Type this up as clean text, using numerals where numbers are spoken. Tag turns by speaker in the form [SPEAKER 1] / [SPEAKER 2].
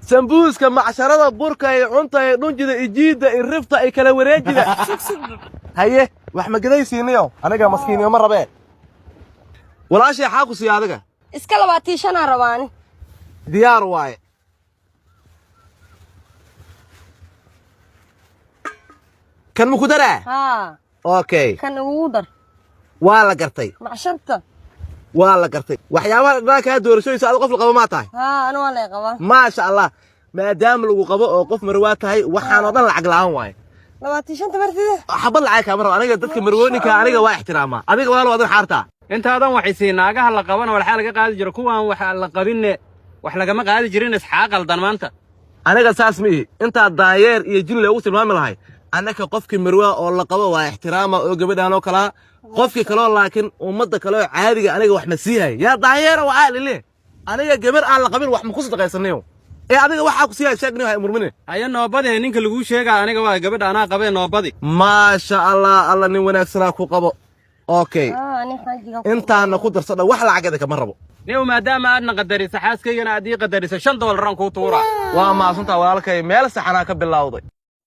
[SPEAKER 1] Sambuuska, macsharada, burka iyo cunta iyo dhunjida iyo jiidda iyo rifta iyo kala wareejida.
[SPEAKER 2] Sug, sug.
[SPEAKER 1] Haye, wax ma gadaysiiniyo? Aniga maskiiniyo ma rabee. Walaashay, xaa ku siiya adiga?
[SPEAKER 2] Iska 25-aa rabaani.
[SPEAKER 1] Diyaar waaye. Kan ma ku daraa?
[SPEAKER 2] Haa.
[SPEAKER 1] Okay.
[SPEAKER 2] Kan ugu dar.
[SPEAKER 1] Waa la gartay.
[SPEAKER 2] Macsharta.
[SPEAKER 1] Waa la gartay. Waxyaabaha dhanaa kaa doorashooysa, adiga qof la qabo maa tahay?
[SPEAKER 2] Haa, anu waa lay qabaa.
[SPEAKER 1] Maasha Allah, maadaama lagu qabo oo qof marwaa tahay, waxaan oo dhan lacag la'aan waaye.
[SPEAKER 2] 25-ta martida.
[SPEAKER 1] Xabad lacag kaama rabo. Aniga dadka marwooninka aniga waa ixtiraamaa. Adiga walaal, adiga xaartaa.
[SPEAKER 3] Intaadan waxay naagaha la qabana waxaa laga qaadi jira, kuwaan wax la qabinne wax lagama qaadi jirin. Isxaa qaldan maanta?
[SPEAKER 1] Aniga saas ma ihi. Intaa daayeer iyo jin loogu tilmaami lahay, annaka qofkii marwaa oo la qabo waa ixtiraama oo gabadhaan oo kalaa. Qofkii kaloo laakiin ummadda kale oo caadiga aniga wax ma siihay. Yaa daayeera waxaa lile, aniga gabar aan la qabin wax ma ku sadaqaysanayo. Ee adiga waxaa ku siihay sheegniyo, hay murmine.
[SPEAKER 3] Haya, noobadi. Ninka laguu sheegaa aniga waa, gabadha anaa qabee, noobadi.
[SPEAKER 1] Maasha Allah, Alla nin wanaagsanaa ku qabo. Okay.
[SPEAKER 2] Haa, ani xaajiga.
[SPEAKER 1] Intaana ku darsadha, wax lacageeda kama rabo.
[SPEAKER 3] Niw, maadaama aadna qadarisa, xaaskaygana aad ii qadarisa, $5 aan kuu tuuraa.
[SPEAKER 1] Waa maasantaa walaalkay, meel saxanaa ka bilowday.